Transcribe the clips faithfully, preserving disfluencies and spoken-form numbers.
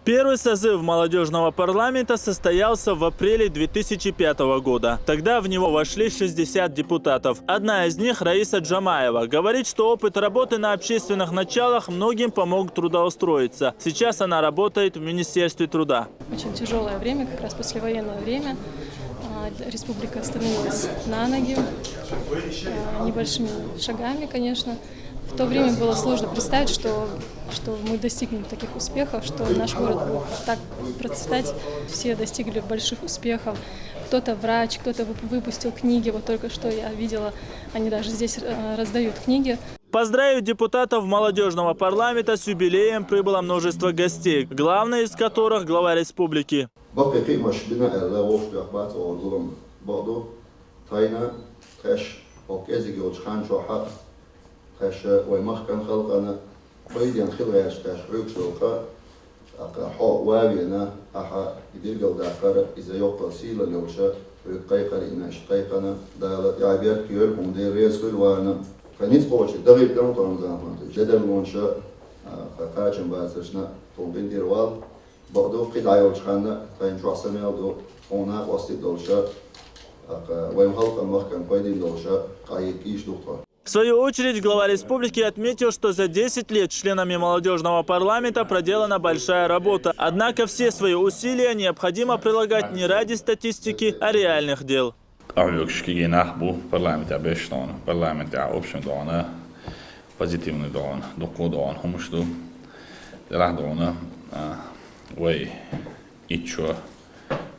Первый созыв молодёжного парламента состоялся в апреле две тысячи пятого года. Тогда в него вошли шестьдесят депутатов. Одна из них, Раиса Джамаева, говорит, что опыт работы на общественных началах многим помог трудоустроиться. Сейчас она работает в Министерстве труда. Очень тяжелое время, как раз послевоенное время. А, Республика становилась на ноги а, небольшими шагами, конечно. В то время было сложно представить, что, что мы достигнем таких успехов, что наш город будет так процветать. Все достигли больших успехов. Кто-то врач, кто-то вып- выпустил книги. Вот только что я видела, они даже здесь э, раздают книги. Поздравить депутатов молодёжного парламента с юбилеем прибыло множество гостей, главный из которых — глава республики. Бакъ кхиъ маш бина аьлла, вовшах бац ола зулам бакъду. Тайна тхаьш, ола кӀезига йолчу хан чохь а тхаьш вай махкан халкъана пайден хила гӀерташ тхаьш хьоьгуш долу хан, тӀаккха хьо ван вена, ахьа и билгалдаккхара, иза йоккха сийлалла йолуша хьоьга кхайкхара, и маьӀнаш кхайкхана, Дала тӀаьхьа беркат йойла хьуна, Дела реза хуьлда варна. Тхан ницкъ кхочуш, дагӀийта дан тхуна заманчохь, дедарлонша, тхан кхачам бацаршна тхуна къинтӀера вал. Бакъду, кхидӀа йолчу ханна тхайна чохь са мел ду, тхуна накъостий долуша, тӀаккха вайн халкъан махкан пайдина долуша, къахьегна кийча ду тхо. В свою очередь, глава республики отметил, что за десять лет членами молодёжного парламента проделана большая работа. Однако все свои усилия необходимо прилагать не ради статистики, а реальных дел. Къахьоьгуш кегий нах бу парламентехь беш тхуна. Парламентехь общем дохьуна, позитивный дохьуна, дуккха а дохьуна хӀумаш ду. Делахь дохьуна, а, вай итт шо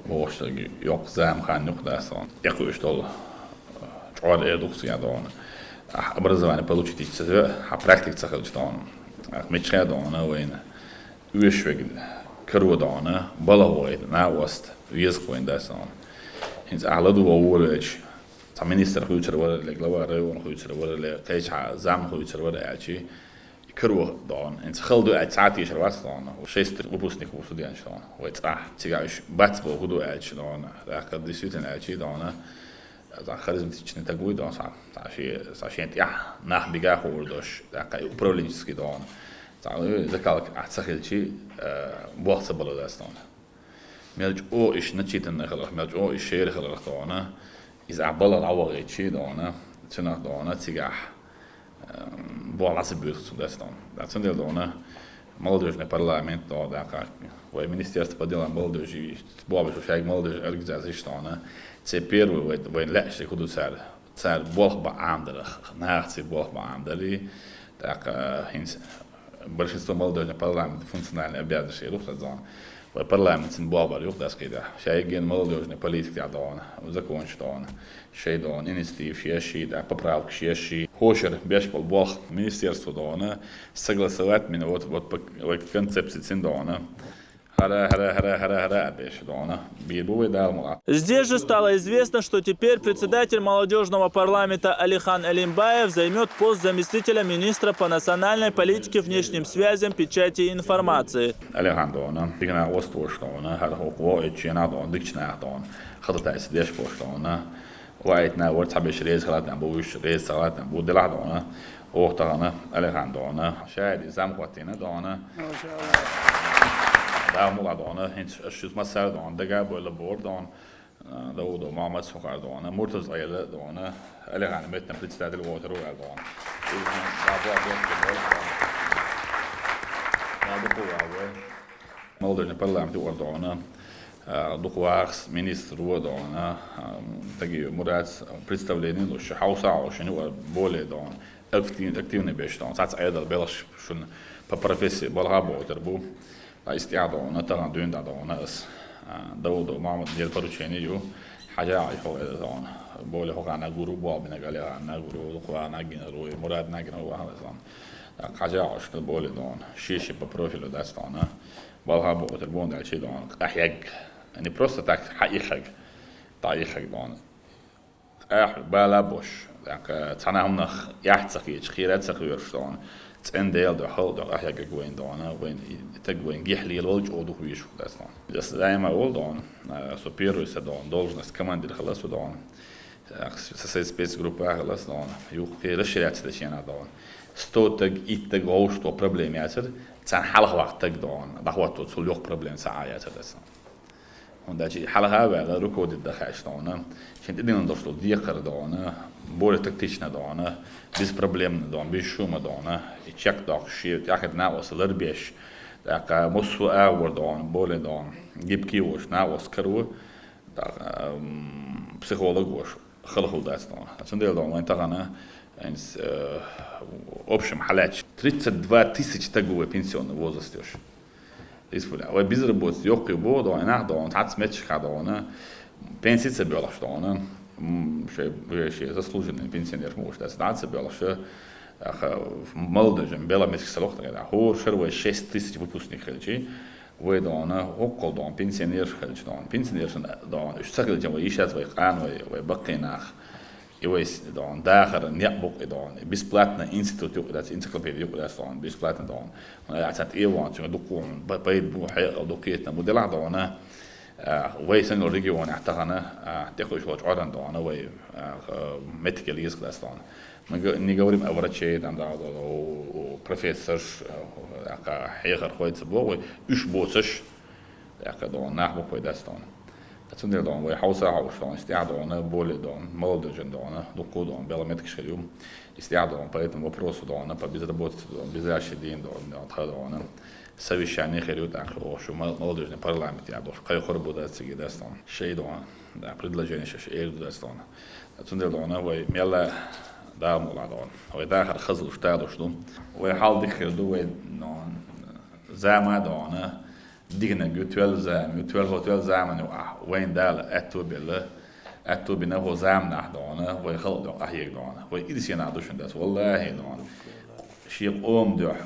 бохуш дерг йоккха зама хан юкъа дац тхуна. ТӀекхуьуш долу чкъор эр ду-кх цигахь дохьуна. Ахь образование получить йича ца веа, хьан практика ца хилча дохьуна. Ахь мичахь а дохьуна вайна оьшуш верг каро дохьуна, балха вайна, накъост веза-кх вайна дац тхуна. ХӀинца ахь ладугӀу волавелча, цхьа министр хуьйцур вара, ле глава района хуьйцур вара, ле кхечахьа зам хуьйцур вара аьлчи, и каро дохьуна. ХӀинца хала ду аьлча, цхьа а тешар вац тхуна. Шесть выпускник ву студенташ тхуна. Вай цӀахь. Цигахь уьш бац боху ду аьлча дохьуна. ТӀаккха действительно аьлчи дохьуна. Цхьа харизматичный стаг вуй дохьуна, цхьа, цхьа шен, цхьа шен тӀехь нах бига а хуур долуш, тӀаккха и управленческий дохьуна. Цхьа, э, закалка ахь ца хилчи, э, болх ца бала дац тхуна. Мел чӀогӀа уьш начитанный хиларх, мел чӀогӀа уьш шера хиларх дохьуна, иза ахь балха дӀавахийтчи дохьуна, цунах дохьуна цигахь, э, болх дӀа ца боьду цунна дац тхуна. Ткъа цундела дохьуна молодёжный парламент дохьуна, тӀаккха вай Министерство по делам молодёжи, болх беш шайга молодёжный организацеш дохьуна, церан первый вай, вайна лаьаш дерг хӀун ду цара? Цара болх бан Ӏамадарх, нахаца болх бан Ӏамадарий, тӀаккха хӀинца большинство молодёжный парламент функциональный обязанности ду-кх цара дохьуна. Вай парламентан болх бар ю-кх дӀасакхийтахь. Шайгина молодёжный политика тӀехь дохьуна, законаш дохьуна, шайн дохьуна инициативаш еш ший, тӀаккха поправкаш еш ший. ХӀошара беш болу болх министерство дохьуна, согласовать мина вот, вот по, вай концепци цин дохьуна. ХӀара, хӀара, хӀара, хӀара, хӀара а беш дохьуна. Бийр бу вай Дала мукъ. Здесь же стало известно, что теперь председатель молодёжного парламента Алихан Алимбаев займёт пост заместителя министра по национальной политике, внешним связям, печати и информации. Алихан дохьуна, дика накъост волуш дохьуна, хӀара хӀокху воккхачу нах дохьуна, дикачу нах дохьуна, хататайса деш болуш дохьуна. Ваийтина вара цхьаберш реза хилийтина бу, уьш реза хилийтина бу, делахь дохьуна, оха тахана Алихан дохьуна, шайди зам хӀоттийна дохьуна. Дала мукъ лахь дохьуна, хӀинца аш шуьца массара дохьуна, дага а бевлла бохура дохьуна, Даудов Мохьмад схьахара дохьуна, Муртаза Ӏела дохьуна, Алихана меттан председатель вотар ву аьлла дохьуна. Иза дӀа боху боху боху. Дала дукха ву вай. Молодёжный парламент юкъара дохьуна, а, дукха вахас министр ву дохьуна, а, Тагиев Мурадс представление луш, хьовса а хьовшина юкъара более дохьуна. Актив-, активный беш дохьуна. Цхьацца Ӏедал белхаш шуна по профессии балха а бохуьйтур бу. Ткъа иза тӀехь дохьуна, тахана дуьйна дӀа дохьуна ас, а, Даудов Мохьмад дера поручение ю. Хьажа а хьо эла дохьуна. Более хӀокхана гур ву, болх бинарг Алихана гур ву, дукха вахана гинарг ву, Мурадна гинарг ву, вахана дохьуна. ТӀаккха хьажа а хьо шуна более дохьуна. Ши-ши по профилю дац дохьуна. Балха а бохуьйтур бу аьлчи дохьуна. Къахьегга. Не просто так хьаиххьарг. ДӀаиххьарг дохьуна. Ахь бала а бош, тӀаккха цхьана хӀуманах эхь ца хеташ, кхера а ца хьоьруш дохьуна, цӀена Делан дуьхьа, халкъан дуьхьа къахьегнарг вайна дохьуна, вайна, и таг вайна гихь лелавала чӀогӀа дукха везаш ву дац дохьуна. Аса даима а волу дохьуна, а, со первый сан дохьуна, должность командир хилла со дохьуна. Ах, со сайн спецгруппа а хилла со дохьуна. Юха кхин расширяться дечу хенахь дохьуна. Сто таг, итт таг гӀовшто проблема яцар, царна хьалха ваккха таг дона, дӀахӀотто цул йоккха проблема ца Ӏа яцар аса. ХӀунда аьлча хьалха а ваьлла, руководить даха аьлча дона, шен тӀедиллина долуш долу декхар дона, более тактично дона, без проблемно дона, без шума дона, и чекхдоккхуш, шен тӀаьхьа накъост ларбеш, тӀаккха массо а агӀор дона, более дона, гибкий волуш, накъост каро, тӀаккха, м, психолог волуш, халахула дац дона. Цундела дона вайн тахана, хӀинца, э, общем хьалаьцча, тридцать два тысячи таг ву вай пенсионный возраст йолуш. Республика. Вай безработица йоккхий бу дона, нах дона, цхьацца меттигашка дона, пенси ца боьлхуш дона, м, шай, шай, шай заслуженный пенсионер хӀума дац, дӀа ца боьлхуш, аха, молодёжь, белхан меттигаш ца лоху тахана. ХӀора шарахь вай шесть тысяч выпускник хилчи, вай дона, хӀоккхул дона, пенсионераш хилча дона, пенсионераш дона, уьш ца хилча вай йиш яц, вай къан, вай, вай баккхий нах. И вай с-, дона, дахар некъ бу-кх и дона, и бесплатный институт ю-кх дац, энциклопеди ю-кх дац дона, бесплатный дона. Хьуна а цхьа тӀе а вахана, цуьнга дукха хӀума, пай-, пайда бу, хьекъал ду кхетам бу, делахь дона, а, вай санна регионехь тахана, а, тӀекхуьуш волчу Ӏоран дона, вай, а, х-, меттигал еза дац дона. Мы г-, не говорим о врачей, там, да, о, о, о, профессорш, а, а, хьехархой ца боху вай, уьш боцуш, тӀаккха дона, нах бу-кх вай дац дона. Ткъа цундела дона, вай хьовса а хьовсуш дона, иза тӀехь дона, более дона, молодёжь дона, дуккха дона, белхан меттигаш хир ю. Иза тӀехь дона, поэтому вопросу дона, по безработице дона, ближайший дийна дона, дона, тха дона. Совещание хир ю тӀаккха оха шу мол-, молодёжный парламент яхь долуш, кхайкхур бу дац цига дац дона. Шай дона, да, предложение шаьш эр ду дац дона. Цундела дона, вай мелла а дала мукъ лахь дона. Вай дахар хазлуш, талуш ду. Вай хьал дика хир ду, вай дона, зама дона. Диканиг ю, тоьлла зама ю, тоьлла хӀо тоьлла заман ю ахь. Вайна Дала аьтту а белла, аьтту а бина хӀо заманахь дона, вай халкъ доккха къахьега дона. Вай ирсе нах ду шуна дац, валлахӀи дона. Шен къоман дуьхьа,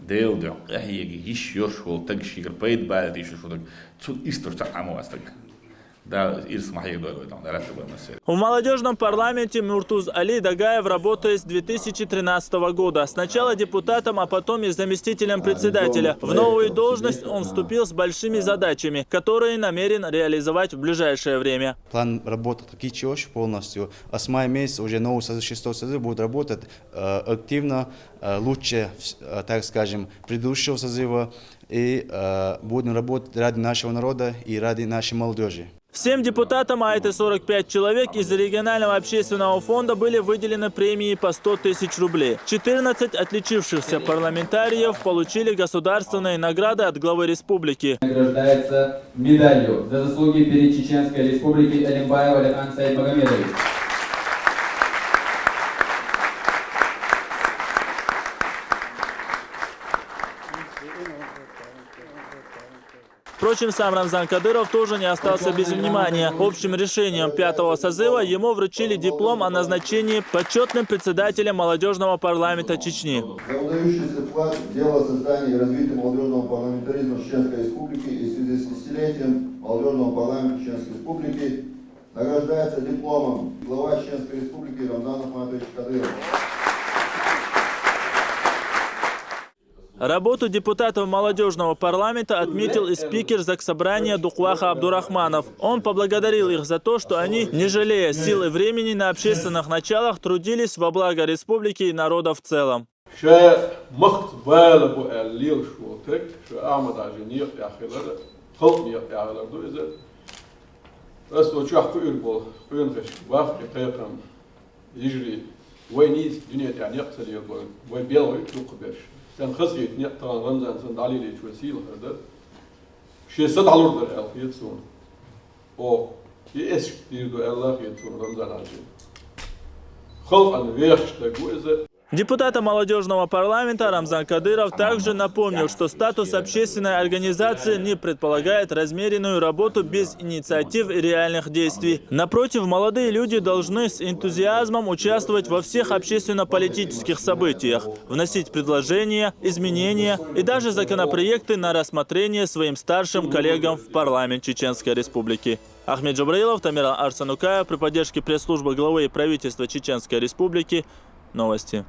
Делан дуьхьа къахьега йиш йолуш волу таг, шегара пайда бала дийшуш волу таг, цу исторчу цхьа а ма вац таг. Дала ирс ма хьегадойла вай дона, Дала аьтту бан массеран. В молодёжном парламенте Муртуз Али Дагаев работает с две тысячи тринадцатого года. Сначала депутатом, а потом и заместителем председателя. В новую должность он вступил с большими задачами, которые намерен реализовать в ближайшее время. План работы такой, чего полностью. А с мая месяца уже новый созыв, шестой созыв будет работать, э, активно, э, лучше, э, так скажем, предыдущего созыва. И, э, будем работать ради нашего народа и ради нашей молодёжи. Всем депутатам, а это сорок пять человек, из регионального общественного фонда были выделены премии по сто тысяч рублей. Четырнадцать отличившихся парламентариев получили государственные награды от главы республики. Награждается медалью «За заслуги перед Чеченской Республикой» Алимбаев Алихан Саидмагомедович. Впрочем, сам Рамзан Кадыров тоже не остался без внимания. Общим решением пятого созыва ему вручили диплом о назначении почётным председателем молодёжного парламента Чечни. За выдающийся вклад в дело создания и развития молодёжного парламентаризма Чеченской Республики и в связи с десятилетием молодёжного парламента Чеченской Республики награждается дипломом глава Чеченской Республики Рамзан Ахматович Кадыров. Работу депутатов молодёжного парламента отметил и спикер Заксобрания Дукваха Абдурахманов. Он поблагодарил их за то, что они, не жалея сил и времени, на общественных началах трудились во благо республики и народа в целом. Ша махкаца бала бу аьлла лелаш волу таг, ша Ахьмад-Хьаьжин некъа тӀехь хилар, халкъан некъа тӀехь хилар ду иза. Ас вай чохь кхуьур болу къонахий бах и кхайкхам. Йижарий, вай нийса дуьне тӀехь некъ ца лелабо, вай белхийта дукхахберш. Царна хазахийта некъ тахана Рамзана санна дӀалелийча вай сийлахь хир дара. Шен са дӀалур дара аьлла хета суна. Оха, и эсашка дийр ду аьлла хета суна Рамзан-Хьаьжин. Халкъан вехаш стаг ву иза. Депутата молодёжного парламента Рамзан Кадыров также напомнил, что статус общественной организации не предполагает размеренную работу без инициатив и реальных действий. Напротив, молодые люди должны с энтузиазмом участвовать во всех общественно-политических событиях, вносить предложения, изменения и даже законопроекты на рассмотрение своим старшим коллегам в парламент Чеченской Республики. Ахмед Джабраилов, Тамерлан Арсанукаев при поддержке пресс-службы главы и правительства Чеченской Республики. Новости.